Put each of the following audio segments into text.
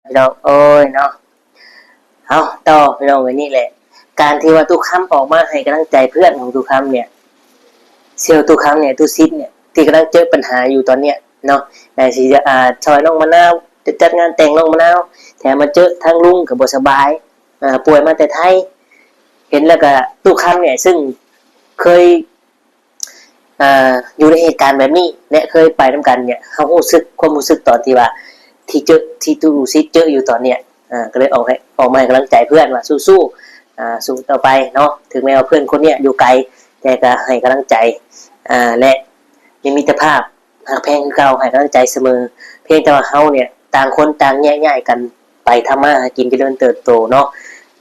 ພີ່ນ້ອງເອີຍເນາະ. ເອົາ ຕໍ່ພີ່ນ້ອງເອີຍ ນີ້ແຫຼະ ການທີ່ວ່າຕູ້ຄຳອອກມາໃຫ້ກຳລັງໃຈເພື່ອນຂອງຕູ້ຄຳເນຍ ສ່ຽວຕູ້ຄຳເນຍ ຕູ້ສິດເນຍ ທີ່ກຳລັງເຈີປັນຫາຢູ່ຕອນເນຍເນາະ ໄດ້ຊິ ອ່າ ຊ່ອຍນ້ອງມະນາວ ຈະຈັດງານແຕ່ງນ້ອງມະນາວ ແຖມມາເຈີທາງລຸງກໍບໍ່ສະບາຍ ອ່າ ປ່ວຍມາແຕ່ໄທ ເຫັນແລ້ວກໍຕູ້ຄຳເນຍ ຊຶ່ງເຄີຍ ອ່າ ຢູ່ໃນເຫດການແບບນີ້ ແລະ ເຄີຍໄປນຳກັນເນຍ ເຮົາຮູ້ສຶກ ຄວາມຮູ້ສຶກຕອນທີ່ວ່າ ທີ່ເຈີ ທີ່ຕູ້ສິດເຈີຢູ່ຕອນເນຍ ອ່າ ກໍເລີຍອອກໃຫ້ ອອກມາໃຫ້ກຳລັງໃຈເພື່ອນວ່າ ສູ້ໆ ອ່າ ສູ້ຕໍ່ໄປເນາະ. ເຖິງແມ່ນວ່າເພື່ອນຄົນເນຍຢູ່ໄກ ແຕ່ກໍໃຫ້ກຳລັງໃຈ ອ່າ ແລະ ມີມິດຕະພາບ ຮັກແພງຄືເກົ່າ ໃຫ້ກຳລັງໃຈສະເໝີ. ພຽງແຕ່ວ່າເຮົາເນຍ ຕ່າງຄົນຕ່າງແຍກຍ້າຍກັນໄປ ທຳມາຫາກິນ ຈະເລີນເຕີບໂຕເນາະ.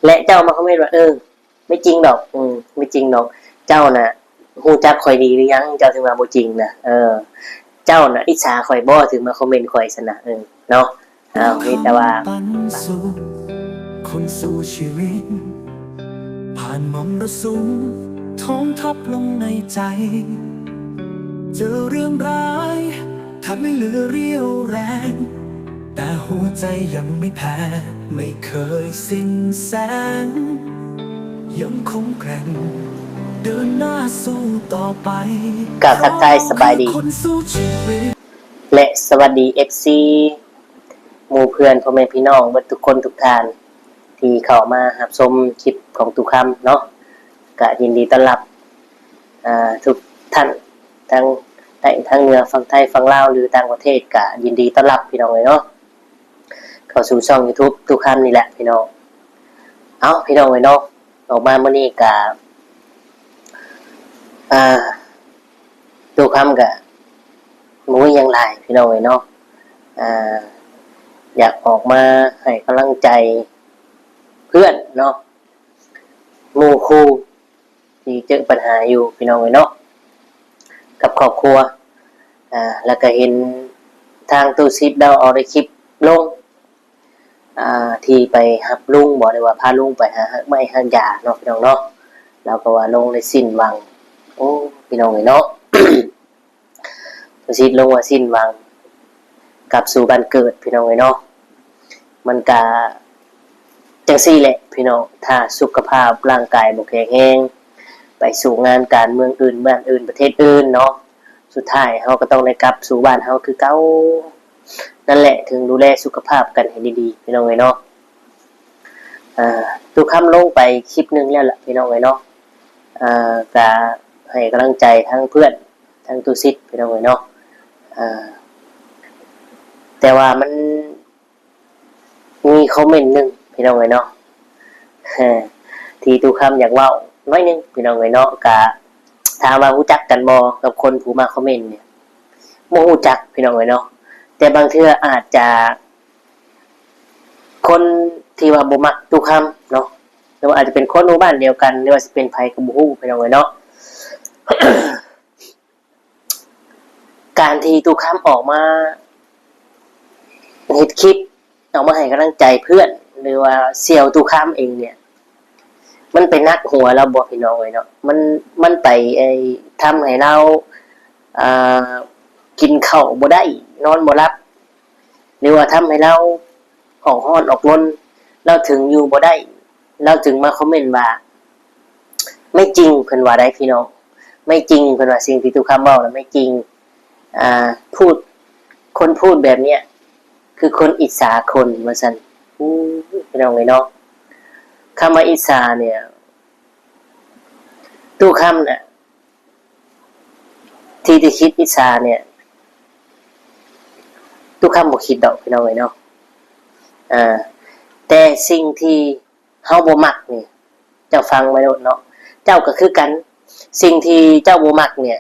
ແລະ ເຈົ້າມາຄອມເມັນວ່າ ເອີ ບໍ່ຈິງດອກ ອືມ ບໍ່ຈິງດອກ ເຈົ້ານະຮູ້ຈັກຂ້ອຍດີຫຼືຍັງ ເຈົ້າເຖິງວ່າບໍ່ຈິງນະ ເອີ ເຈົ້ານະອິດສາຂ້ອຍບໍ່ ເຖິງມາຄອມເມັນຂ້ອຍຊັ້ນນະ ເອີ ເນາະ. ເອົາ ມີແຕ່ວ່າ ປັນສຸກ ຄົນສູ້ຊີວິດ ຜ່ານມໍລະສຸມ ທ້ອງທັບລົງໃນໃຈ ເຈີເລື່ອງຮ້າຍ ແທບໄມ່ເຫຼືອຣຽວແຮງ ແຕ່ຫົວໃຈຍັງໄມ່ແພ້ ໄມ່ເຄີຍສິ້ນແສງ ຍັງຄົງແກ່ງ ເດີນໜ້າສູ້ຕໍ່ໄປ. ກາບທັກທາຍສະບາຍດີ ຄົນສູ້ຊີວິດ ແລະ ສະຫວັດດີ ເອັຟຊີ ໝູ່ເພື່ອນ ພໍ່ແມ່ພີ່ນ້ອງເບິດທຸກຄົນທຸກທ່ານ ທີ່ເຂົ້າມາຮັບຊົມຄລິບຂອງຕູ້ຄຳເນາະ. ກະຍິນດີຕ້ອນຮັບ ອ່າ ທຸກທ່ານ ທັງໃຕ້ ທັງເໜືອ ຝັ່ງໄທ ຝັ່ງລາວ ຫຼື ຕ່າງປະເທດ ກະຍິນດີຕ້ອນຮັບພີ່ນ້ອງເອີຍເນາະ ເຂົ້າສູ່ຊ່ອງຢູທູບຕູ້ຄຳນີ້ແຫຼະພີ່ນ້ອງ. ເອົ້າ ພີ່ນ້ອງເອີຍເນາະ ອອກມາມື້ນີ້ກະ ອ່າ ຕູ້ຄຳກະບໍ່ມີຫຍັງຫຼາຍພີ່ນ້ອງເອີຍເນາະ ອ່າ ຢາກອອກມາໃຫ້ກຳລັງໃຈເພື່ອນເນາະ ໝູ່ຄູ່ ທີ່ເຈີປັນຫາຢູ່ພີ່ນ້ອງເອີຍເນາະ ກັບຄອບຄົວ ອ່າ ແລ້ວກະເຫັນທາງຕູ້ສິດລາວເອົາໄດ້ຄລິບລົງ ອ່າ ທີ່ໄປຮັບລຸງບໍ ຫຼືວ່າພາລຸງໄປຫາຮາກໄມ້ຮາກຢາເນາະພີ່ນ້ອງເນາະ ລາວກໍວ່າລົງໄດ້ສິ້ນຫວັງ ໂອ້ ພີ່ນ້ອງເອີຍເນາະ. ຕູ້ສິດລົງວ່າສິ້ນຫວັງ ກັບສູ່ບ້ານເກີດພີ່ນ້ອງເອີຍເນາະ. ມັນກະຈັ່ງຊີ້ແຫຼະພີ່ນ້ອງ ຖ້າສຸຂະພາບຮ່າງກາຍບໍ່ແຂງແຮງ ໄປສູ້ງານການເມືອງອື່ນ ບ້ານອື່ນ ປະເທດອື່ນເນາະ ສຸດທ້າຍເຮົາກໍຕ້ອງໄດ້ກັບສູ່ບ້ານເຮົາຄືເກົ່າ. ນັ້ນແຫຼະ ເຖິງດູແລສຸຂະພາບກັນໃຫ້ດີໆ ພີ່ນ້ອງເອີຍເນາະ. ອ່າ ຕູ້ຄຳລົງໄປຄລິບໜຶ່ງແລ້ວລະພີ່ນ້ອງເອີຍເນາະ ອ່າ ກະໃຫ້ກຳລັງໃຈທັງເພື່ອນ ທັງຕູ້ສິດພີ່ນ້ອງເອີຍເນາະ ອ່າ ແຕ່ວ່າມັນມີຄອມເມັນໜຶ່ງພີ່ນ້ອງເອີຍເນາະ ທີ່ຕູ້ຄຳຢາກເວົ້າໜ້ອຍໜຶ່ງພີ່ນ້ອງເອີຍເນາະ. ກະຖາມວ່າຮູ້ຈັກກັນບໍ່ກັບຄົນຜູ້ມາຄອມເມັນນີ້? ບໍ່ຮູ້ຈັກພີ່ນ້ອງເອີຍເນາະ ແຕ່ບາງເທື່ອອາດຈະ ຄົນທີ່ວ່າບໍ່ມັກຕູ້ຄຳເນາະ ຫຼືວ່າອາດຈະເປັນຄົນໝູ່ບ້ານດຽວກັນ ຫຼືວ່າຊິເປັນໃຜກໍບໍ່ຮູ້ພີ່ນ້ອງເອີຍເນາະ. ການທີ່ຕູ້ຄຳອອກມາເຮັດຄລິບ ອອກມາໃຫ້ກຳລັງໃຈເພື່ອນ ຫຼືວ່າສ່ຽວຕູ້ຄຳເອງເນຍ ມັນໄປໜັກຫົວລາວບໍ່ພີ່ນ້ອງເອີຍເນາະ? ມັນ ມັນໄປ ເອີ ທຳໃຫ້ລາວ ອ່າ ກິນເຂົ້າບໍ່ໄດ້ ນອນບໍ່ຫຼັບ ຫຼືວ່າທຳໃຫ້ລາວອອກຮ້ອນອອກລົນ ລາວເຖິງຢູ່ບໍ່ໄດ້ ລາວຈຶ່ງມາຄອມເມັນວ່າ ໄມ່ຈິງ ເພິ່ນວ່າໄດ໋ພີ່ນ້ອງ ໄມ່ຈິງ ເພິ່ນວ່າສິ່ງທີ່ຕູ້ຄຳເວົ້ານະໄມ່ຈິງ ອ່າ ພູດ ຄົນພູດແບບເນີ້ຍ ຄືຄົນອິດສາຄົນ ວ່າຊັ້ນ. ໂອ້ ພີ່ນ້ອງເອີຍເນາະ ຄຳວ່າອິດສາເນຍ ຕູ້ຄຳນະ ທີ່ໄດ້ຄິດອິດສາເນຍ ຕູ້ຄຳບໍ່ຄິດດອກພີ່ນ້ອງເອີຍເນາະ ອ່າ ແຕ່ສິ່ງທີ່ເຮົາບໍ່ມັກນີ້ ເຈົ້າຟັງໄວ້ໂລດເນາະ ເຈົ້າກໍຄືກັນ ສິ່ງທີ່ເຈົ້າບໍ່ມັກເນຍ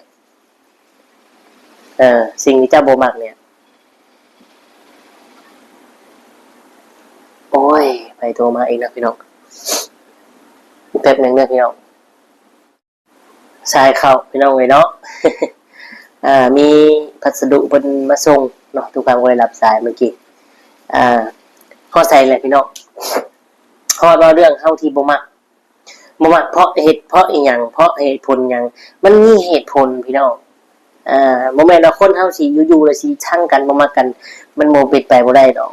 ເອີ ສິ່ງທີ່ເຈົ້າບໍ່ມັກເນຍ ໂອ້ຍ ໃຜໂທມາອີກເນາະພີ່ນ້ອງ ແປັບໜຶ່ງເດີພີ່ນ້ອງ. ສາຍເຂົ້າພີ່ນ້ອງເອີຍເນາະ ອ່າ ມີພັດສະດຸເພິ່ນມາສົ່ງເນາະ ຕູ້ຄຳກໍໄດ້ຮັບສາຍເມື່ອກີ້ ອ່າ ຮອດໃສແຫຼະພີ່ນ້ອງ ຮອດເວົ້າເລື່ອງເຮົາທີ່ບໍ່ມັກ ບໍ່ມັກເພາະເຫດ ເພາະອີ່ຫຍັງ ເພາະເຫດຜົນຫຍັງ ມັນມີເຫດຜົນພີ່ນ້ອງ ອ່າ ບໍ່ແມ່ນວ່າຄົນເຮົາຊິຢູ່ໆແລ້ວຊິຊັງກັນ ບໍ່ມັກກັນ ມັນບໍ່ເປັນໄປບໍ່ໄດ້ດອກ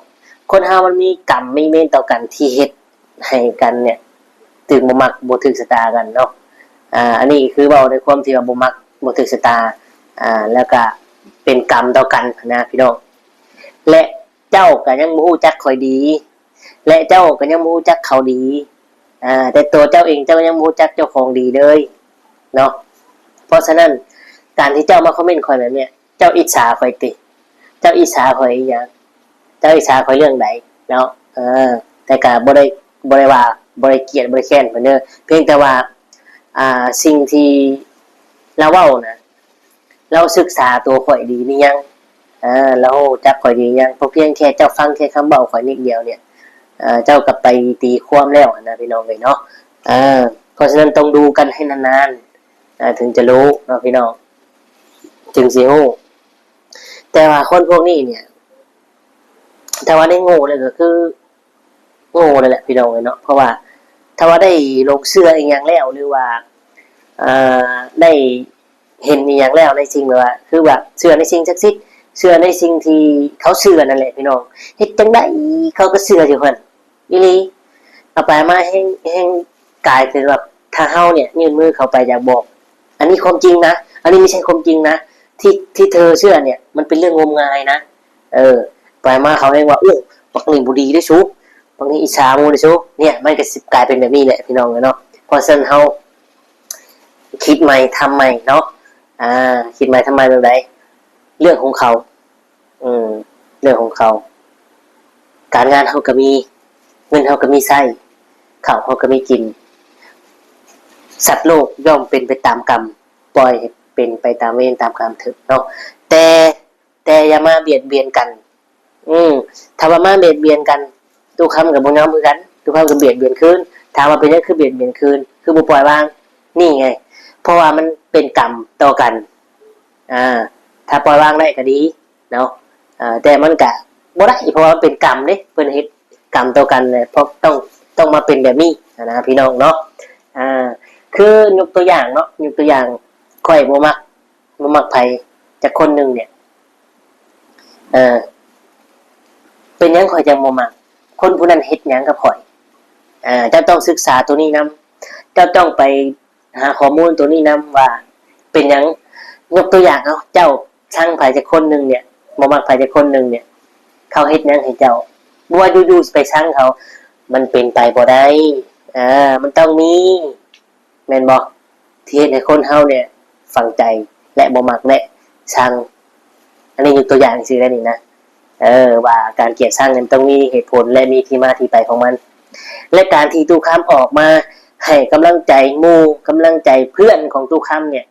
ຄົນເຮົາມັນມີກຳມີເວນຕໍ່ກັນທີ່ເຮັດໃຫ້ກັນເນ່ຍ ຖືກບໍ່ມັກບໍ່ຖືກຊະຕາກັນເນາະ. ອາ ອັນນີ້ຄືເວົ້າໃນຄວາມທີ່ວ່າບໍ່ມັກບໍ່ຖືກຊະຕາ ອາ ແລ້ວກະເປັນກຳຕໍ່ກັນນະພີ່ນ້ອງ. ແລະ ເຈົ້າກະຍັງບໍ່ຮູ້ຈັກຂ້ອຍດີ ແລະ ເຈົ້າກະຍັງບໍ່ຮູ້ຈັກເຂົາດີ ອາ ແຕ່ຕົວເຈົ້າເອງເຈົ້າຍັງບໍ່ຮູ້ຈັກເຈົ້າຂອງດີເລີຍເນາະ. ເພາະສະນັ້ນ ການທີ່ເຈົ້າມາຄອມເມັນຂ້ອຍແບບເນີ້ຍ ເຈົ້າອິດສາຂ້ອຍຕິ? ເຈົ້າອິດສາຂ້ອຍອີ່ຫຍັງ? ເຈົ້າອິດສາຂ້ອຍເລື່ອງໃດເນາະ? ເອີ ແຕ່ກະບໍ່ໄດ້ ບໍ່ໄດ້ວ່າ ບໍ່ໄດ້ກຽດ ບໍ່ໄດ້ແຄ້ນເພິ່ນເດີ. ພຽງແຕ່ວ່າ ອ່າ ສິ່ງທີ່ລາວເວົ້ານະ ລາວສຶກສາຕົວຂ້ອຍດີຫຼືຍັງ? ເອີ ລາວຮູ້ຈັກຂ້ອຍດີຫຼືຍັງ? ເພາະພຽງແຄ່ເຈົ້າຟັງແຄ່ຄຳເວົ້າຂ້ອຍນິດດຽວເນ່ຍ ເອີ ເຈົ້າກໍໄປຕີຄວາມແລ້ວຫັ້ນນະ ພີ່ນ້ອງເອີຍເນາະ. ເອີ ເພາະສະນັ້ນຕ້ອງດູກັນໃຫ້ນານໆ ເອີ ເຖິງຈະຮູ້ເນາະພີ່ນ້ອງ ເຖິງຊິຮູ້. ແຕ່ວ່າຄົນພວກນີ້ເນ່ຍ ຖ້າວ່າໄດ້ໂງ່ແລ້ວກໍຄືໂງ່ນັ້ນແຫຼະພີ່ນ້ອງເອີຍເນາະ. ເພາະວ່າຖ້າວ່າໄດ້ຫຼົງເຊື່ອອີ່ຫຍັງແລ້ວ ຫຼືວ່າ ເອີ ໄດ້ເຫັນອີ່ຫຍັງແລ້ວ ໃນສິ່ງແບບວ່າ ຄືວ່າເຊື່ອໃນສິ່ງສັກສິດ ເຊື່ອໃນສິ່ງທີ່ເຂົາເຊື່ອນັ້ນແຫຼະພີ່ນ້ອງ ເຮັດຈັ່ງໃດເຂົາກໍເຊື່ອຢູ່ຫັ້ນ. ອີ່ຫຼີ ເອົາໄປມາແຮ່ງ ແຮ່ງກາຍເປັນວ່າ ຖ້າເຮົາເນ່ຍຍື່ນມືເຂົ້າໄປຢາກບອກ ອັນນີ້ຄວາມຈິງນະ ອັນນີ້ບໍ່ໃຊ່ຄວາມຈິງນະ ທີ່ ທີ່ເທີເຊື່ອເນ່ຍ ມັນເປັນເລື່ອງງົມງາຍນະ. ເອີ ໄປມາເຂົາແຮ່ງວ່າ ໂອ້ ບັກນີ້ບໍ່ດີເດ້ສູ ບັກນີ້ອິດສາໝູ່ເດ້ສູ ເນ່ຍ ມັນກໍຊິກາຍເປັນແບບນີ້ແຫຼະພີ່ນ້ອງເອີຍເນາະ. ເພາະສະນັ້ນເຮົາຄິດໃໝ່ທຳໃໝ່ເນາະ ອາ ຄິດໃໝ່ທຳໃໝ່ແບບໃດ ເລື່ອງຂອງເຂົາ ເອີ ເລື່ອງຂອງເຂົາ ການງານເຮົາກໍມີ ເງິນເຮົາກໍມີໃຊ້ ເຂົ້າເຮົາກໍມີກິນ. ສັດໂລກຍ່ອມເປັນໄປຕາມກຳ ປ່ອຍໃຫ້ເປັນໄປຕາມເວນຕາມກຳເຖິດເນາະ. ແຕ່ ແຕ່ຢ່າມາບຽດບຽນກັນ. ອືມ ຖ້າວ່າມາບຽດບຽນກັນ ຕູ້ຄຳກໍບໍ່ຍອມຄືກັນ ຕູ້ຄຳກໍບຽດບຽນຄືນ. ຖາມວ່າເປັນຫຍັງຄືບຽດບຽນຄືນ ຄືບໍ່ປ່ອຍວາງ? ນີ້ໄງ ເພາະວ່າມັນເປັນກຳຕໍ່ກັນ. ອາ ຖ້າປ່ອຍວາງໄດ້ກໍດີເນາະ ອາ ແຕ່ມັນກະບໍ່ໄດ້ ເພາະວ່າມັນເປັນກຳເດ້ ເພິ່ນເຮັດກຳຕໍ່ກັນແຫຼະ ເພາະຕ້ອງ ຕ້ອງມາເປັນແບບນີ້ຫັ້ນນະ ພີ່ນ້ອງເນາະ. ອາ ຄືຍົກຕົວຢ່າງເນາະ ຍົກຕົວຢ່າງ ຂ້ອຍບໍ່ມັກ ບໍ່ມັກໃຜຈັກຄົນໜຶ່ງເນ່ຍ ເອີ ເປັນຫຍັງຂ້ອຍຈັ່ງບໍ່ມັກ? ຄົນຜູ້ນັ້ນເຮັດຫຍັງກັບຂ້ອຍ? ອາ ເຈົ້າຕ້ອງສຶກສາໂຕນີ້ນຳ ເຈົ້າຕ້ອງໄປ ຫາຂໍ້ມູນໂຕນີ້ນຳວ່າເປັນຫຍັງ. ຍົກຕົວຢ່າງເອົາ ເຈົ້າຊັງໃຜຈັກຄົນໜຶ່ງເນ່ຍ ບໍ່ມັກໃຜຈັກຄົນໜຶ່ງເນ່ຍ ເຂົາເຮັດຫຍັງໃຫ້ເຈົ້າ? ບໍ່ວ່າຢູ່ໆຊິໄປຊັງເຂົາ ມັນເປັນໄປບໍ່ໄດ້. ເອີ ມັນຕ້ອງມີ ແມ່ນບໍ່? ທີ່ເຮັດໃຫ້ຄົນເຮົາເນ່ຍຝັງໃຈ ແລະ ບໍ່ມັກ ແລະ ຊັງ. ອັນນີ້ຍົກຕົວຢ່າງຊື່ໆໄດ້ນີ້ນະ. ເອີ ວ່າການກຽດຊັງນັ້ນຕ້ອງມີເຫດຜົນ ແລະ ມີທີ່ມາທີ່ໄປຂອງມັນ. ແລະ ການທີ່ຕູ້ຄຳອອກມາໃຫ້ກຳລັງໃຈໝູ່ ກຳລັງໃຈເພື່ອນຂອງຕູ້ຄຳເນ່ຍ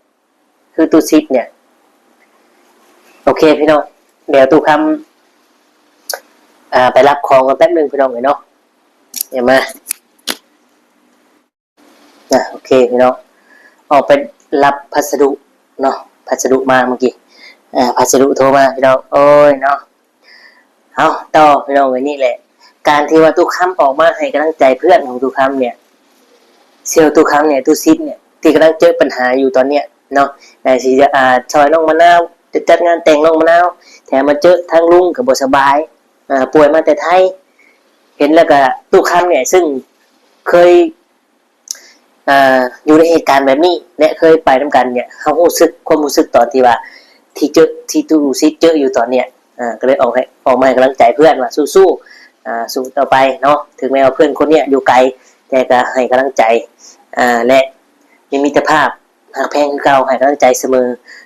ຄືຕູ້ສິດເນ່ຍ. ໂອເຄພີ່ນ້ອງ ດຽວຕູ້ຄຳ ອ່າ ໄປຮັບຂອງກ່ອນແປັບໜຶ່ງພີ່ນ້ອງເອີຍເນາະ. ດຽວມາ ອ່າ ໂອເຄພີ່ນ້ອງ ອອກໄປຮັບພັດສະດຸເນາະ ພັດສະດຸມາເມື່ອກີ້ ອ່າ ພັດສະດຸໂທມາພີ່ນ້ອງ ໂອ້ຍເນາະ. ເອົາ ຕໍ່ພີ່ນ້ອງເອີຍ ນີ້ແຫຼະ ການທີ່ວ່າຕູ້ຄຳອອກມາໃຫ້ກຳລັງໃຈເພື່ອນຂອງຕູ້ຄຳເນ່ຍ ສ່ຽວຕູ້ຄຳເນ່ຍ ຕູ້ສິດເນ່ຍ ທີ່ກຳລັງເຈີປັນຫາຢູ່ຕອນເນີ້ຍເນາະ ໃນຊິ ອ່າ ຊ່ອຍນ້ອງມະນາວ ຈະຈັດງານແຕ່ງນ້ອງມະນາວ ແຖມມາເຈີທາງລຸງກໍບໍ່ສະບາຍ ອ່າ ປ່ວຍມາແຕ່ໄທ ເຫັນແລ້ວກໍຕູ້ຄຳເນ່ຍ ຊຶ່ງເຄີຍ ອ່າ ຢູ່ໃນເຫດການແບບນີ້ ແລະ ເຄີຍໄປນຳກັນເນ່ຍ ເຮົາຮູ້ສຶກ ຄວາມຮູ້ສຶກຕອນທີ່ວ່າ ທີ່ເຈີ ທີ່ຕູ້ສິດເຈີຢູ່ຕອນເນີ້ຍ ອ່າ ກໍເລີຍອອກໃຫ້ ອອກມາໃຫ້ກຳລັງໃຈເພື່ອນວ່າສູ້ໆ ອ່າ ສູ້ຕໍ່ໄປເນາະ ເຖິງແມ່ນວ່າເພື່ອນຄົນເນີ້ຍຢູ່ໄກ ແຕ່ກໍໃຫ້ກຳລັງໃຈ ອ່າ ແລະ ມີມິດຕະພາບ ຮັກແພງຄືເກົ່າ ໃຫ້ກຳລັງໃຈສະເໝີ.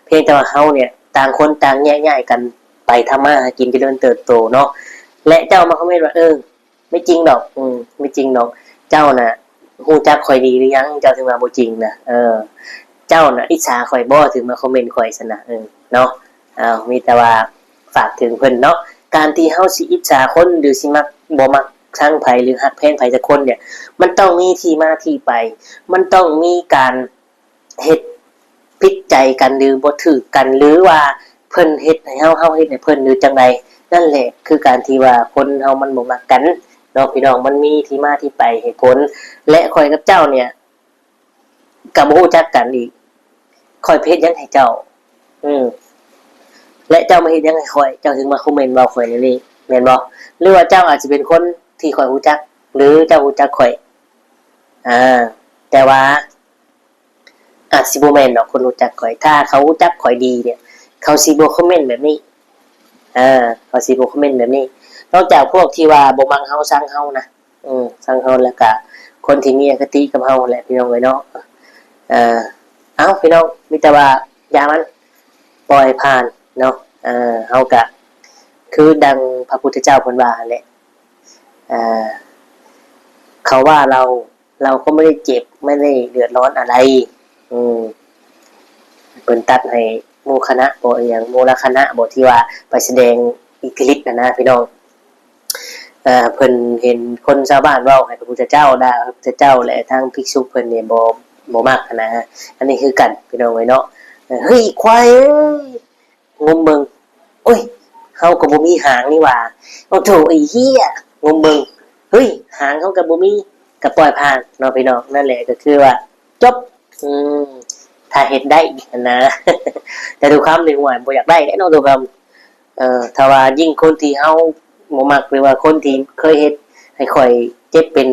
ພຽງແຕ່ວ່າເຮົາເນ່ຍ ຕ່າງຄົນຕ່າງແຍກຍ້າຍກັນໄປທຳມາຫາກິນ ຈະເລີນເຕີບໂຕເນາະ ແລະ ເຈົ້າມາຄອມເມັນວ່າ ເອີ ບໍ່ຈິງດອກ ອືມ ບໍ່ຈິງດອກ ເຈົ້ານະຮູ້ຈັກຂ້ອຍດີຫຼືຍັງ ເຈົ້າເຖິງວ່າບໍ່ຈິງນະ ເອີ ເຈົ້ານະອິດສາຂ້ອຍບໍ່ ເຖິງມາຄອມເມັນຂ້ອຍຊັ້ນນະ ເອີ ເນາະ. ເອົາ ມີແຕ່ວ່າຝາກເຖິງເພິ່ນເນາະ ການທີ່ເຮົາຊິອິດສາຄົນ ຫຼື ຊິມັກ ບໍ່ມັກຊັງໃຜ ຫຼື ຮັກແພງໃຜຈັກຄົນເນ່ຍ ມັນຕ້ອງມີທີ່ມາທີ່ໄປ ມັນຕ້ອງມີການ ເຮັດຜິດໃຈກັນ ຫຼື ບໍ່ຖືກກັນ ຫຼືວ່າເພິ່ນເຮັດໃຫ້ເຮົາ ເຮົາເຮັດໃຫ້ເພິ່ນ ຫຼືຈັ່ງໃດ ນັ້ນແຫຼະຄືການທີ່ວ່າຄົນເຮົາມັນບໍ່ມັກກັນເນາະ ພີ່ນ້ອງ ມັນມີທີ່ມາທີ່ໄປ ເຫດຜົນ ແລະ ຂ້ອຍກັບເຈົ້າເນ່ຍກໍບໍ່ຮູ້ຈັກກັນອີກ ຂ້ອຍໄປເຮັດຫຍັງໃຫ້ເຈົ້າ ອືມ ແລະ ເຈົ້າມາເຮັດຫຍັງໃຫ້ຂ້ອຍ ເຈົ້າເຖິງມາຄອມເມັນເວົ້າຂ້ອຍແນວນີ້ ແມ່ນບໍ່? ຫຼືວ່າເຈົ້າອາດຊິເປັນຄົນທີ່ຂ້ອຍຮູ້ຈັກ ຫຼືເຈົ້າຮູ້ຈັກຂ້ອຍ? ອາ ແຕ່ວ່າ ອາດຊິບໍ່ແມ່ນດອກຄົນຮູ້ຈັກຂ້ອຍ. ຖ້າເຂົາຮູ້ຈັກຂ້ອຍດີເນ່ຍ ເຂົາຊິບໍ່ຄອມເມັນແບບນີ້. ເອີ ເຂົາຊິບໍ່ຄອມເມັນແບບນີ້ ນອກຈາກພວກທີ່ວ່າບໍ່ມັກເຮົາ ຊັງເຮົານະ. ເອີ ຊັງເຮົາ ແລ້ວກະຄົນທີ່ມີອະຄະຕິກັບເຮົາແຫຼະ ພີ່ນ້ອງເອີຍເນາະ. ເອີ ເອົ້າ ພີ່ນ້ອງ ມີແຕ່ວ່າຢ່າມັນ ປ່ອຍຜ່ານເນາະ. ເອີ ເຮົາກະຄືດັ່ງພະພຸດທະເຈົ້າເພິ່ນວ່າຫັ້ນແຫຼະ. ເອີ ເຂົາວ່າເຮົາ เราก็ไม่ได้เจ็บ ไม่ได้เดือดร้อนอะไร ອືມ ເພິ່ນຕັດໃຫ້ໂມຄະນະບໍ ອີ່ຫຍັງ ໂມລະຄະນະບໍ ທີ່ວ່າໄປສະແດງອິດທິລິດຫັ້ນນະ ພີ່ນ້ອງ. ເອີ ເພິ່ນເຫັນຄົນຊາວບ້ານເວົ້າໃຫ້ພະພຸດທະເຈົ້າ ດ່າພະພຸດທະເຈົ້າ ແລະ ທາງພິກສຸເພິ່ນນີ້ບໍ່ ບໍ່ມັກຫັ້ນນະ. ອັນນີ້ຄືກັນ ພີ່ນ້ອງເອີຍເນາະ. ເອີ ເຮີ້ຍ ຄວາຍເອີຍ ງົມເບິ່ງ ໂອ້ຍ ເຮົາກໍບໍ່ມີຫາງນີ້ຫວ່າ ໂອ້ໂທ້ ໄອ້ເຫ້ຍ ງົມເບິ່ງ ເຮີ້ຍ ຫາງເຮົາກໍບໍ່ມີ ກໍປ່ອຍຜ່ານເນາະ ພີ່ນ້ອງ. ນັ້ນແຫຼະ ກໍຄືວ່າຈົບ ອືມ ຖ້າເຮັດໄດ້ຫັ້ນນະ. ແຕ່ທຸກຄຳນີ້ ໂອ້ຍ ບໍ່ຢາກໄດ້ເດ້ເນາະ ທຸກຄຳ. ເອີ ຖ້າວ່າຍິ່ງຄົນທີ່ເຮົາບໍ່ມັກ ຫຼືວ່າຄົນທີ່ເຄີຍເຮັດໃຫ້ຂ້ອຍເຈັບເປັນ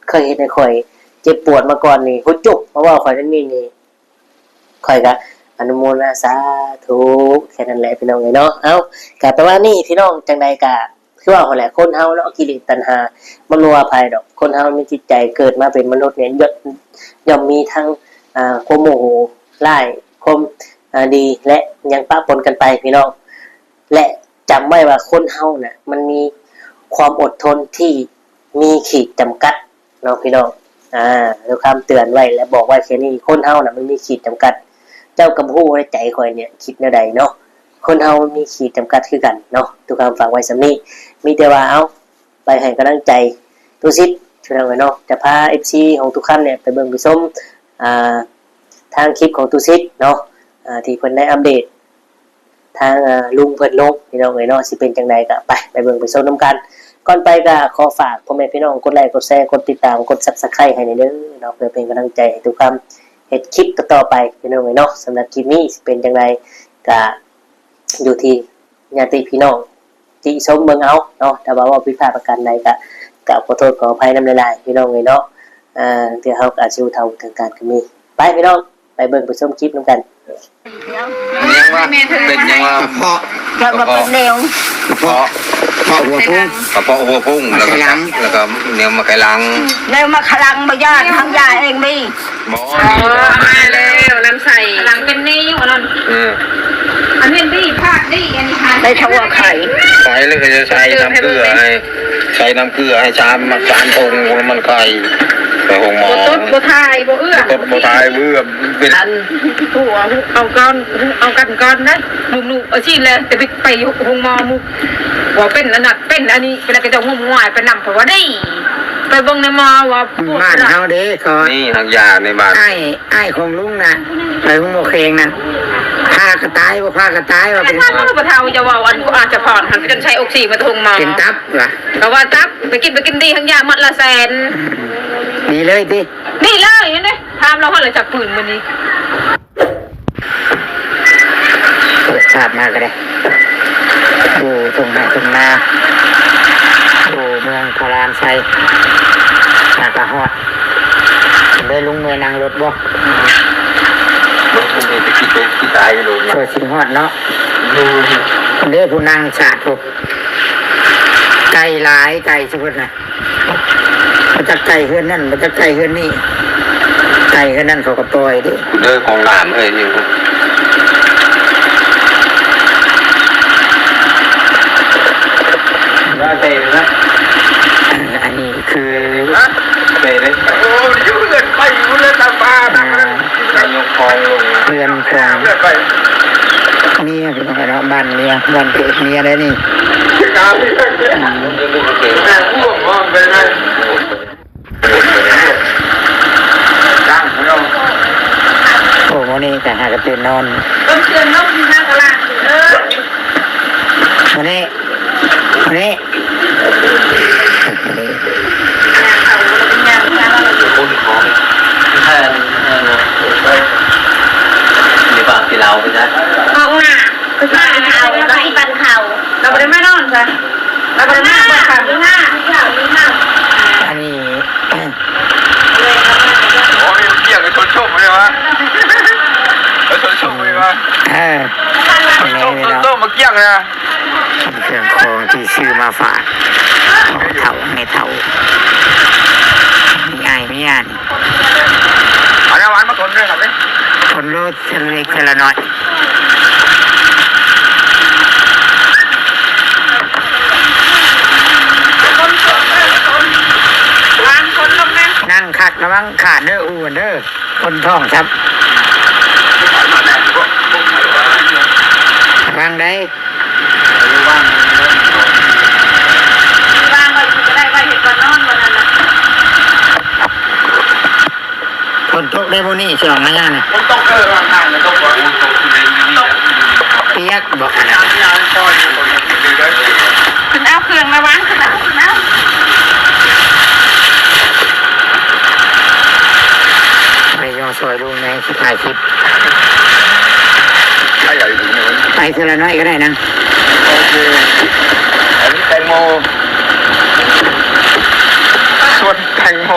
ເຄີຍເຮັດໃຫ້ຂ້ອຍເຈັບປວດມາກ່ອນນີ້ ໂຫ ຈົບ ມາເວົ້າຂ້ອຍແນວນີ້ນີ້ ຂ້ອຍກະອະນຸໂມທະນາສາທຸ ແຄ່ນັ້ນແຫຼະ ພີ່ນ້ອງເອີຍເນາະ. ເອົ້າ ກະປະມານນີ້ ພີ່ນ້ອງ ຈັ່ງໃດກະຄືເວົ້າຫັ້ນແຫຼະ ຄົນເຮົາເນາະ ກິເລດຕັນຫາ ມັນບໍ່ວ່າໃຜດອກ ຄົນເຮົາມີຈິດໃຈເກີດມາເປັນມະນຸດນີ້ ຍ່ອມ ຍ່ອມມີທັງ ອ່າ ຄວາມໂມໂຫຮ້າຍ ຄວາມ ອ່າ ດີ ແລະ ຍັງປະປົນກັນໄປ ພີ່ນ້ອງ. ແລະ ຈຳໄວ້ວ່າຄົນເຮົານະ ມັນມີຄວາມອົດທົນທີ່ມີຂີດຈຳກັດເນາະ ພີ່ນ້ອງ. ອາ ທຸກຄຳເຕືອນໄວ້ ແລະ ບອກໄວ້ແຄ່ນີ້ ຄົນເຮົານະ ມັນມີຂີດຈຳກັດ. ເຈົ້າກໍບໍ່ຮູ້ໃນໃຈຂ້ອຍນີ້ຄິດແນວໃດເນາະ. ຄົນເຮົາມັນມີຂີດຈຳກັດຄືກັນເນາະ. ທຸກຄຳຝາກໄວ້ສ່ຳນີ້ ມີແຕ່ວ່າ ເອົາ ໄປໃຫ້ກຳລັງໃຈຕູສິດ ພີ່ນ້ອງເອີຍເນາະ. ຈະພາເອັຟຊີຂອງທຸກຄຳນີ້ໄປເບິ່ງໄປຊົມ ອ່າ ທາງຄລິບຂອງຕູສິດເນາະ ອ່າ ທີ່ເພິ່ນໄດ້ອັບເດດ ທາງ ອ່າ ລຸງເພິ່ນລົງ ພີ່ນ້ອງເອີຍເນາະ. ຊິເປັນຈັ່ງໃດກໍໄປ ໄປເບິ່ງໄປຊົມນຳກັນ. ກ່ອນໄປກໍຂໍຝາກພໍ່ແມ່ພີ່ນ້ອງກົດໄລ ກົດແຊ ກົດຕິດຕາມ ກົດ Subscribe ໃຫ້ແດ່ເດີເນາະ ເພື່ອເປັນກຳລັງໃຈໃຫ້ຕຸຄຳເຮັດຄລິບຕໍ່ໆໄປ ພີ່ນ້ອງເອີຍເນາະ. ສຳລັບຄລິບນີ້ຊິເປັນຈັ່ງໃດກໍຢູ່ທີ່ຍາດຕິພີ່ນ້ອງຕິຊົມເບິ່ງເອົາເນາະ. ຖ້າວ່າເວົ້າຜິດພາດປະການໃດກໍ ກໍຂໍໂທດຂໍອະໄພນຳຫຼາຍໆ ພີ່ນ້ອງເອີຍເນາະ. ເອີ ເທື່ອເຮົາກໍອາດຊິຮູ້ເທົ່າບໍ່ເຖິງການກໍມີ. ໄປ ພີ່ນ້ອງ ໄປເບິ່ງໄປຊົມຄລິບນຳກັນ. ເປັນຫຍັງວະ? ເປັນຫຍັງວະ? ກະເພາະ ແລ້ວກໍເປັນແນວ ກະເພາະ ກະເພາະຫົວພຸງ ກະເພາະຫົວພຸງ ແລ້ວກໍ ແລ້ວກໍແນວມາໄຄຫຼັງ ແນວມາໄຄຫຼັງ ບໍ່ຢ້ານ ເຮົາຢາເອງມີ ບໍ່ ເອີ ມາແລ້ວ ນ້ຳໃສ ໄຄຫຼັງເປັນແນວ ອັນນັ້ນ ເອີ ອັນນີ້ບີບພາດດີ ອັນນີ້ຫາ ໄດ້ເທົ່າວ່າໄຂ່ ໄຂ່ແລ້ວກໍຈະໃສ່ນ້ຳເກືອໃຫ້ ໃສ່ນ້ຳເກືອໃຫ້ສາມ ສາມຖົງ ມັນໄຄ ໄປໂຮງໝໍ ບໍ່ຕົດບໍ່ຖ່າຍບໍ່ເອື້ອ ບໍ່ຕົດບໍ່ຖ່າຍບໍ່ເອື້ອ ເປັນ ອັນ ຫົວ ເອົາກ່ອນ ເອົາກັນກ່ອນນະ ໜຸ່ມໆ ເອົາຊີ້ນແຫຼະ ແຕ່ໄປ ໄປໂຮງໝໍໝູ່ ວ່າເປັນອັນນັ້ນເປັນອັນນີ້ ແລ້ວກໍເຈົ້າງມງາຍໄປນຳ ເພາະວ່າໄດ້ໄປເບິ່ງໃນໝໍວ່າ ບ້ານເຮົາເດ້ ເຂົາ ນີ້ຮັກຢາໃນບ້ານ ອ້າຍ ອ້າຍຂອງລຸງນະ ໄປໂຮງໝໍແຂວງນັ້ນ ພາກໍຕາຍ ບໍ່ພາກໍຕາຍ ວ່າເປັນ ທ່ານບໍ່ເຖົ້າ ຢ່າເວົ້າ ອັນ ອາດຈະພອນ ຫັ້ນ ຈົນໃຊ້ອົກຊີມາແຕ່ໂຮງໝໍ ເປັນຕັບຫວາ ກໍວ່າຕັບ ໄປກິນ ໄປກິນດີ ຮັກຢາໝົດລະແສນ ນີ້ເລີຍຕິ ນີ້ເລີຍ ເຫັນເດ້ ຖາມລາວ ເຮົາລະຈັກປືນມື້ນີ້. ເປີດພາບມາກໍໄດ້ ຢູ່ທົ່ງໄຮ່ທົ່ງນາ ຢູ່ເມືອງພະລານໄຊ ຫາກະຮອດ ໄດ້ລົງເມືອນັ່ງລົດບໍ່? ລົດໄປກິນໄປກິນຕາຍຢູ່ໂລດ ເພື່ອຊິຮອດເນາະ ເດ້ຜູ້ນັ່ງສາດຜູ້ ໄກ່ຫຼາຍ ໄກ່ສະເພິດນະ. ບໍ່ຈັກໄກ່ເຮືອນນັ້ນ ບໍ່ຈັກໄກ່ເຮືອນນີ້ ໄກ່ເຮືອນນັ້ນເຂົາກໍປ່ອຍເດ້ ເດີ ຂອງຫຼານເອີຍ ນີ້ ວ່າແຕ່ນະ ອັນນີ້ຄື ແຕ່ເດ້ ໂອ້ ຢູ່ເຮືອນໄປຢູ່ເຮືອນຕາປານະ ນາຍົກຄອງລົງ ເຮືອນຂອງເມຍ ພີ່ນ້ອງເນາະ ບ້ານເມຍ ບ້ານເກີດເມຍໄດ໋ນີ້ ອືມ ໂອ້ ມື້ນີ້ກໍຫາກະຕື່ນນອນ ມື້ນີ້ ມື້ນີ້ ຄົນຂອງແທນ ເອີ ໃນບ້ານທີ່ລາວໄປຊະ ອອກໜ້າ ໄປບ້ານເຂົາ ໄປບ້ານເຂົາ ລາວບໍ່ໄດ້ມານອນຊະ. ມາຝາກພໍ່ເຖົ້າແມ່ເຖົ້າ ມີອ້າຍມີຍານີ້ ເອົາແນວຫວານມາທົນເດີຄັບເດີ ທົນໂລດ ເທື່ອເລັກເທື່ອລະໜ້ອຍ. ນັ່ງຄັກ ລະວັງຂາດເດີ ອູ່ເດີ ຄົນທ້ອງຊ້ຳ ລະວັງໄດ໋. ວາງໄວ້ຢູ່ກໍໄດ້ ໄວ້ເຮັດບ່ອນນອນ ບ່ອນນັ້ນນະ. ຝົນຕົກໄດ້ມື້ນີ້ ຊິອອກມາຍາມນີ້ ຝົນຕົກເດີ ວາງທາງມັນຕົກບໍ່ ປຽກບໍ່ຂະໜາດ ເພິ່ນເອົາເຄື່ອງມາວາງ ເພິ່ນເອົາ ເພິ່ນເອົາ. ໄປຍໍຊ່ອຍລຸງແດ່ ຊິຖ່າຍຄລິບ ໄປເທື່ອລະໜ້ອຍກໍໄດ້ນະ. ໂອເຄ ອັນນີ້ແຕງໂມ ສວນແຕງໂມ.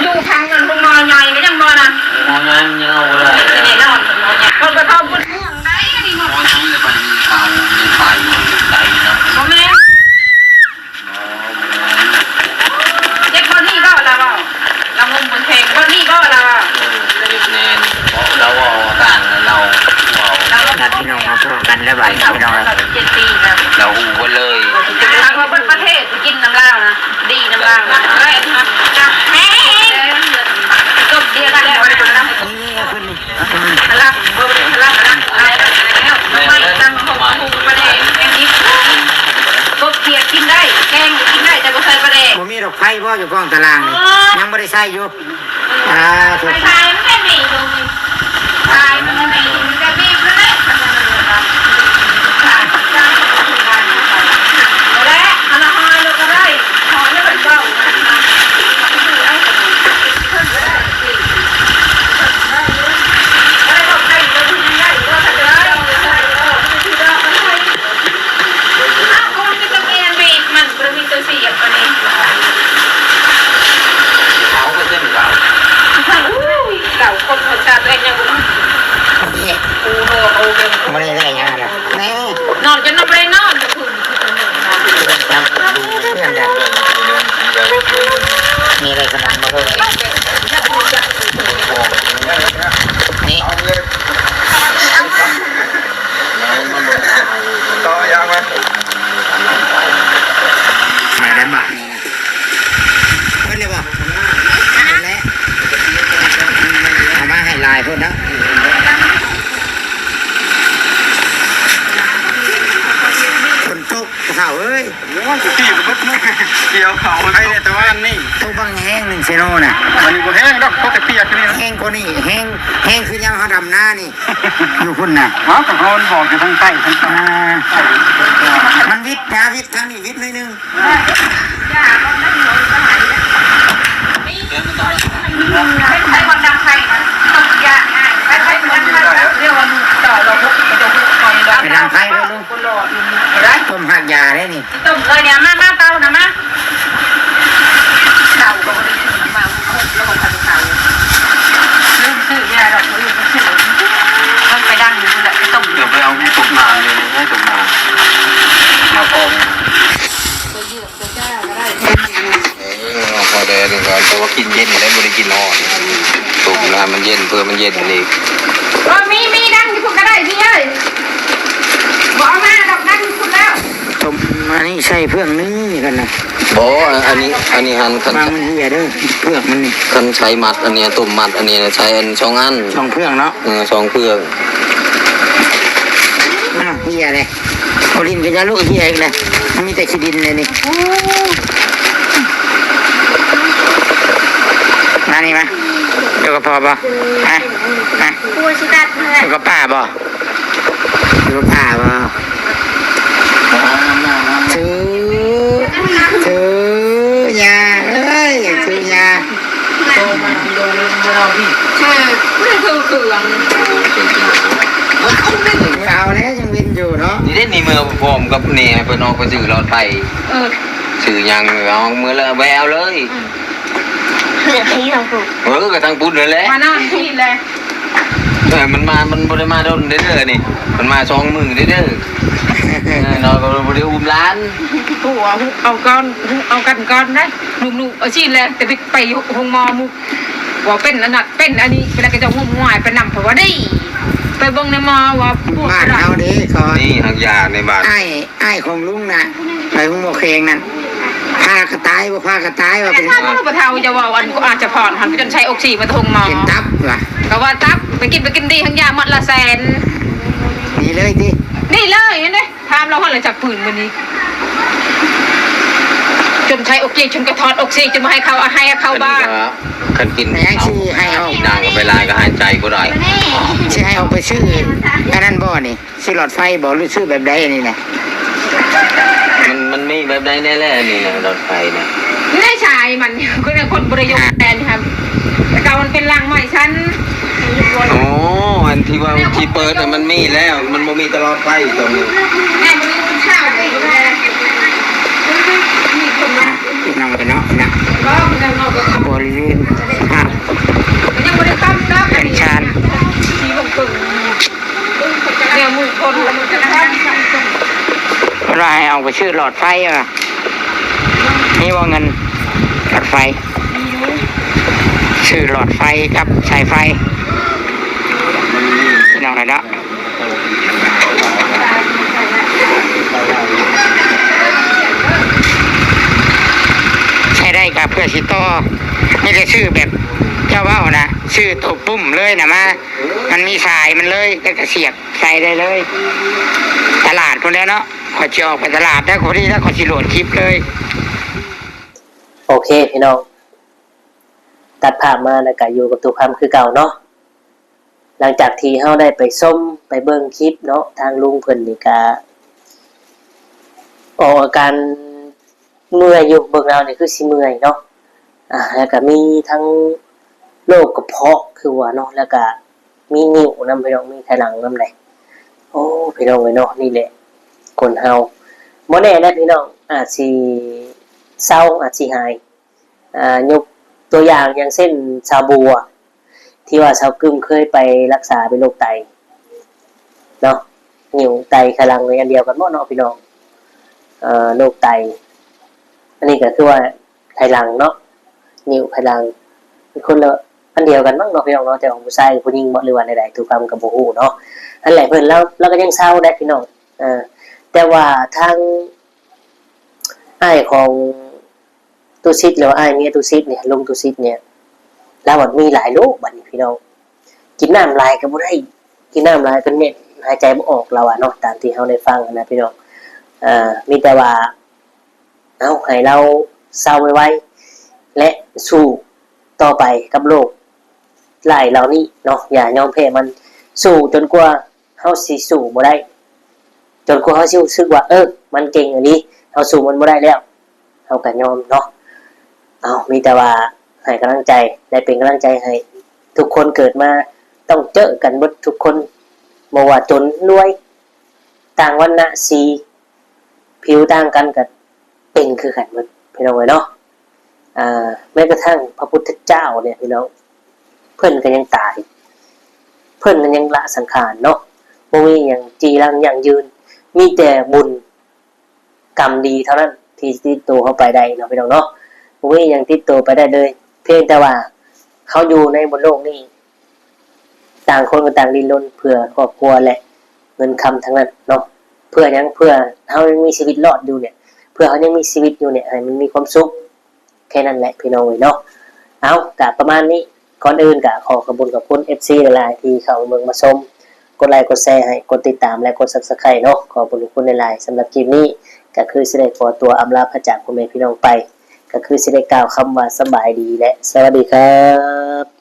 ຢູ່ທາງນັ້ນໂຮງໝໍໃຫຍ່ກໍຍັງບໍ່ນະ ໝໍໃຫຍ່ຍັງເອົາບໍ່ໄດ້ ແນ່ນອນ ໝໍໃຫຍ່ ເຂົາໄປເຂົ້າພຸ້ນ ເມືອງໃດອັນນີ້ ໝໍໃຫຍ່ ແລ້ວບັດນີ້ເຂົາໄປຢູ່ໃດເນາະ ບໍ່ແມ່ນ ເຈັບບ່ອນນີ້ບໍ່ລາວເວົ້າ ລາວງົມເບິ່ງແຂງບ່ອນນີ້ບໍ່ລາວເວົ້າ ເອີ ເຈັບແນ່ນ ເພາະລາວເວົ້າຕ່າງ ລາວເວົ້າ ນັດພີ່ນ້ອງມາພໍ້ກັນແລ້ວບາດນີ້ພີ່ນ້ອງເອີຍ ເຈັດປີແລ້ວ ລາວຮູ້ເບິດເລີຍ ລາວວ່າເບິດປະເທດໄປກິນນຳລາວນະ ດີນຳລາວນະ ແມ່ນ ຈົບດຽວແລ້ວ ນີ້ເພິ່ນ ພະລັງ ບໍ່ໄດ້ພະລັງນະ ອາຍແລ້ວ ອາຍແລ້ວ ໜໍ່ໄມ້ຕຳບັກຫຸ່ງປາແດກ ແກງດິບ ກົບຂຽດກິນໄດ້ ແກງກິນໄດ້ ແຕ່ບໍ່ໃສ່ປາແດກ ບໍ່ມີດອກໄຟບໍ່ ຢູ່ກ້ອງຕາລ່າງນີ້ ຍັງບໍ່ໄດ້ໃຊ້ຢູ່ ອາ ໄຟ ໄຟມັນແມ່ນມີຢູ່ ໄຟມັນແມ່ນມີຢູ່ ແຕ່ບີບນັ້ນແຫຼະ ບໍ່ແຫຼະ ອັນລະຫ້າຮ້ອຍໂລກໍໄດ້ ຫ້ອຍແລ້ວມັນເບົາ ບໍ່ໄດ້ໄດ້ຫຍັງນະ ນອນຈົນນອນບໍ່ໄດ້ນອນ. ມີໄດ້ຂະໜົມມາເພີ່ມອີກ ນີ້ ຕໍ່ຢ່າງໄປ ມາໄດ້ບາດນີ້ ເບິດແລ້ວບໍ່? ເບິດແລ້ວ ເອົາມາໃຫ້ຫຼາຍໂພດເນາະ ຝົນຕົກ ພໍ່ເຖົ້າເອີຍ. ໂອ້ຍ ຕະກີ້ກໍເບິດມື້ ກ່ຽວເຂົ້າ ໃຫ້ແຕ່ວ່ານີ້ ຕົກບັກແຮງໜຶ່ງເຊໂນນະ ອັນນີ້ບໍ່ແຮງດອກ ຕົກແຕ່ປຽກນີ້ ແຮງກວ່ານີ້ ແຮງ ແຮງຄືຍາມເຮົາດຳນານີ້ ຢູ່ພຸ້ນນະ ເອົ້າ ກໍເຮົາບອກຢູ່ທາງໃຕ້ ທາງໃຕ້ ອ່າ ມັນວິດນະ ວິດທາງນີ້ວິດໜ້ອຍໜຶ່ງ ໄປດັງໄຟເບິ່ງດູ ຕົ້ມຮາກຢາເດ້ນີ້ ຕົ້ມເລີຍນີ້ ມາ ມາເຕົານະ ມາ ເຕົາກໍບໍ່ໄດ້ຊື້ມາ ຄົບແລ້ວກໍພັນເຕົາ ລືມຊື້ຢາດອກ ມື້ອື່ນຊື້ ເອົາໄປດັງຢູ່ພຸ້ນແຫຼະ ໄປຕົ້ມ ດຽວໄປເອົາຕົກມາເລີຍ ໃຫ້ຕົກມາ ມາກອງ ເອີ ເອົາພໍແດ່ເດີ ແຕ່ວ່າກິນເຢັນໄດ້ ບໍ່ໄດ້ກິນຮ້ອນ ຕົ້ມໃຫ້ມັນເຢັນ ເພື່ອມັນເຢັນອີກ ເອີ ມີ ມີດັງຢູ່ພຸ້ນກໍໄດ້ພີ່ເອີຍ ບໍ່ເອົາມາດອກ ດັງຢູ່ພຸ້ນແລ້ວ ຕົ້ມ ອັນນີ້ໃສ່ເຟືອງໜຶ່ງນີ້ກັນນະ ບໍ່ ອັນນີ້ ອັນນີ້ຫັ້ນ ຄັນ ບາງມັນເຫື່ອເດີ ເຟືອກມັນນີ້ ຄັນໃສ່ມັດອັນນີ້ ຕົ້ມມັດອັນນີ້ ໃສ່ອັນສອງອັນ ສອງເຟືອງເນາະ ເອີ ສອງເຟືອງ ອ້າວ ເຫື່ອເດ້ ໂອລິນກໍຢ່າລຸເຫື່ອອີກນະ. ມີແຕ່ຂີ້ດິນເລີຍນີ້. ມານີ້ມາ ຢູ່ກັບພໍ່ບໍ່? ມາ ມາ ກວຊິຕັດເພື່ອນ ຢູ່ກັບປ້າບໍ່? ຢູ່ກັບປ້າບໍ່? ຖື ຖື ຍ່າເອີຍ ຖືຍ່າ. ເອີ ເອົາແລ້ວ ຍັງເວັນຢູ່ເນາະ. ນີ້ເດ້ ນີ້ເມືອພ້ອມກັບແມ່ເພິ່ນອອກໄປຊື້ຫຼອດໄຟ. ເອີ ຊື້ຫຍັງ ເອົາເມືອແລ້ວ ແວ່ເອົາເລີຍ. ເອີ ກໍທາງພຸ້ນນັ້ນແຫຼະ ມານອນທີ່ແຫຼະ. ເອີ ມັນມາ ມັນບໍ່ໄດ້ມາດົນເດີ້ນີ້ ມັນມາສອງມື້ເດີ້. ເອີ ເນາະ ກໍບໍ່ໄດ້ອຸ້ມຫຼານ. ໂອ້ ເອົາກ່ອນ ເອົາກັນກ່ອນນະ ໜຸ່ມໆ ເອົາຊີ້ນແຫຼະ ແຕ່ໄປ ໄປໂຮງໝໍໝູ່ ວ່າເປັນອັນນັ້ນເປັນອັນນີ້ ເວລາເຂົາເຈົ້າງມງາຍໄປນຳ ເພາະວ່າໄດ້ໄປເບິ່ງໃນໝໍວ່າປວດ ບ້ານເຮົາເດ້ ກໍ ນີ້ຮັກຢາໃນບ້ານ ອ້າຍ ອ້າຍຂອງລຸງນະ ໄປໂຮງໝໍແຂວງນັ້ນ ຜ່າກໍຕາຍ ບໍ່ຜ່າກໍຕາຍ ວ່າເປັນ ຖ້າບໍ່ຮູ້ ບໍ່ເຖົ້າຈະເວົ້າ ອັນອາດຈະພອນຫັ້ນ ຈົນໃຊ້ອອກຊີມາໂຮງໝໍ ເປັນຕັບວ່າ ກໍວ່າຕັບ ໄປກິນ ໄປກິນດີ ຮັກຢາໝົດລະແສນ. ນີ້ເລີຍຕິ? ນີ້ເລີຍ ເຫັນເດ້. ຖາມລາວຫັ້ນລະຈັກປືນມື້ນີ້ ຈົນໃຊ້ອອກຊີ ຈົນກະຖອດອອກຊີ ຈົນບໍ່ໃຫ້ເຂົ້າ ໃຫ້ເຂົ້າບ້ານ. ຄັນກິນ ແມ່ນຫຍັງຊິໃຫ້ອອກ ກິນນ້ຳເຂົ້າໄປຫຼາຍກໍຫາຍໃຈບໍ່ໄດ້. ຊິໃຫ້ອອກໄປຊື້ອັນນັ້ນບໍ່ນີ້? ຊື້ຫຼອດໄຟບໍ່ ຫຼືຊື້ແບບໃດອັນນີ້ນະ? ມັນ ມັນມີແບບໃດແດ່ແຫຼະອັນນີ້ນະ ຫຼອດໄຟນະ? ໃນສາຍມັນ ຄືຄົນບໍ່ໄດ້ຍົກແຕ່ນະ ແຕ່ເກົ່າມັນເປັນຫຼັງໄມ້ຊັ້ນ. ອໍ ອັນທີ່ວ່າທີ່ເປີດນະ ມັນມີແລ້ວ ມັນບໍ່ມີຕະຫຼອດໄຟຕອນນີ້. ພີ່ນ້ອງເອີຍເນາະ ນະ ບໍລິເວນສະພາບເຮືອນຊານ ເພິ່ນວ່າໃຫ້ອອກໄປຊື້ຫຼອດໄຟວ່າ ມີບໍ່ເງິນຫຼອດໄຟ? ຊື້ຫຼອດໄຟກັບສາຍໄຟ ພີ່ນ້ອງເອີຍເນາະ. ໃຊ້ໄດ້ກໍເພື່ອຊິຕໍ່ ມີແຕ່ຊື້ແບບເຈົ້າເວົ້ານະ ຊື້ໂຕປຸ້ມເລີຍນະ ມາ ມັນມີສາຍມັນເລີຍ ແລ້ວກໍສຽບໃສ່ໄດ້ເລີຍ. ຕະຫຼາດພຸ້ນແຫຼະເນາະ ຂ້ອຍຊິອອກໄປຕະຫຼາດແລ້ວ ພໍດີແລ້ວຂ້ອຍຊິໂຫຼດຄລິບເລີຍ. ໂອເຄພີ່ນ້ອງ ຕັດພາບມາແລ້ວກໍຢູ່ກັບຕູ້ຄຳຄືເກົ່າເນາະ. ຫຼັງຈາກທີ່ເຮົາໄດ້ໄປຊົມໄປເບິ່ງຄລິບເນາະ ທາງລຸງເພິ່ນນີ້ກະອອກອາການເມື່ອຍຢູ່ ເບິ່ງແລ້ວນີ້ຄືຊິເມື່ອຍເນາະ. ອາ ແລ້ວກະມີທັງໂລກກະເພາະຄືວ່າເນາະ ແລ້ວກະມີນິ້ວນຳ ພີ່ນ້ອງ ມີໄຂຫຼັງນຳເດ້. ໂອ້ ພີ່ນ້ອງເອີຍເນາະ ນີ້ແຫຼະຄົນເຮົາ ບໍ່ແນ່ເດ້ພີ່ນ້ອງ ອາດຊິເຊົາ ອາດຊິຫາຍ. ອ່າ ຍົກຕົວຢ່າງ ຢ່າງເຊັ່ນ ຊາວບົວ ທີ່ວ່າຊາວກຶມເຄີຍໄປລັກສາເປັນໂລກໄຕເນາະ ນິ້ວໄຕໄຂຫຼັງນີ້ອັນດຽວກັນບໍ່ເນາະພີ່ນ້ອງ? ເອີ ໂລກໄຕ ອັນນີ້ກໍຄືວ່າໄຂຫຼັງເນາະ ນິ້ວໄຂຫຼັງ ເປັນຄົນລະອັນດຽວກັນມັ້ງເນາະພີ່ນ້ອງເນາະ ແຕ່ຂອງຜູ້ຊາຍກັບຜູ້ຍິງບໍ ຫຼືວ່າແນວໃດ ຕູ້ຄຳກໍບໍ່ຮູ້ເນາະ. ອັນແຫຼະເພິ່ນ ລາວ ລາວກໍຍັງເຊົາໄດ້ພີ່ນ້ອງ ເອີ ແຕ່ວ່າທາງອ້າຍຂອງ ຕຸສິດ ຫຼືວ່າອ້າຍເມຍຕຸສິດນີ້ ລຸງຕຸສິດນີ້ ລາວບັດມີຫຼາຍໂລກບັດນີ້ພີ່ນ້ອງ ກິນນ້ຳຫຼາຍກໍບໍ່ໄດ້ ກິນນ້ຳຫຼາຍຈົນແໜ້ນ ຫາຍໃຈບໍ່ອອກ ລາວວ່າເນາະ ຕາມທີ່ເຮົາໄດ້ຟັງຫັ້ນນະພີ່ນ້ອງ. ເອີ ມີແຕ່ວ່າ ເອົາ ໃຫ້ລາວເຊົາໄວໆ ແລະ ສູ້ຕໍ່ໄປກັບໂລກຮ້າຍເຫຼົ່ານີ້ເນາະ ຢ່າຍອມແພ້ມັນ ສູ້ຈົນກວ່າ ເຮົາຊິສູ້ບໍ່ໄດ້ ຈົນກວ່າເຮົາຊິຮູ້ສຶກວ່າ ເອີ ມັນເກັ່ງອີ່ຫຼີ ເຮົາສູ້ມັນບໍ່ໄດ້ແລ້ວ ເຮົາກໍຍອມເນາະ. ເອົາ ມີແຕ່ວ່າໃຫ້ກຳລັງໃຈ ແລະ ເປັນກຳລັງໃຈໃຫ້ທຸກຄົນ ເກີດມາຕ້ອງເຈີກັນເບິດທຸກຄົນ ບໍ່ວ່າຈົນລວຍ ຕ່າງວັນນະສີ ຜິວຕ່າງກັນກໍ ເປັນຄືກັນໝົດພີ່ນ້ອງເອີຍເນາະ. ອ່າ ແມ້ກະທັ່ງພະພຸດທະເຈົ້ານີ້ພີ່ນ້ອງ ເພິ່ນກໍຍັງຕາຍ ເພິ່ນກໍຍັງລະສັງຂານເນາະ ບໍ່ມີຫຍັງຈີລັງຢັ້ງຢືນ ມີແຕ່ບຸນກຳດີເທົ່ານັ້ນທີ່ຕິດໂຕເຮົາໄປໄດ້ເນາະ ພີ່ນ້ອງເນາະ ບໍ່ມີຫຍັງຕິດໂຕໄປໄດ້ເລີຍ ພຽງແຕ່ວ່າເຮົາຢູ່ໃນບົນໂລກນີ້ ຕ່າງຄົນກໍຕ່າງດີ້ນລົນເພື່ອຄອບຄົວ ແລະ ເງິນຄຳທັງນັ້ນເນາະ. ເພື່ອຫຍັງ? ເພື່ອເຮົາຍັງມີຊີວິດລອດຢູ່ນີ້ ເພື່ອເຮົາຍັງມີຊີວິດຢູ່ນີ້ ໃຫ້ມັນມີຄວາມສຸກ ແຄ່ນັ້ນແຫຼະພີ່ນ້ອງເອີຍເນາະ. ເອົາ ກະປະມານນີ້ ກ່ອນອື່ນກະຂໍຂອບຄຸນຂອບຄຸນເອັຟຊີຫຼາຍໆ ທີ່ເຂົ້າມາເບິ່ງມາຊົມ ກົດໄລກົດແຊໃຫ້ ກົດຕິດຕາມ ແລະ ກົດ Subscribe ເນາະ. ຂອບຄຸນທຸກຄົນຫຼາຍໆ. ສຳລັບຄລິບນີ້ ກໍຄືຊິໄດ້ຂໍຕົວອຳລາພາຈາກພໍ່ແມ່ພີ່ນ້ອງໄປ ກໍຄືຊິໄດ້ກ່າວຄຳວ່າສະບາຍດີ ແລະ ສະຫວັດດີຄັບ.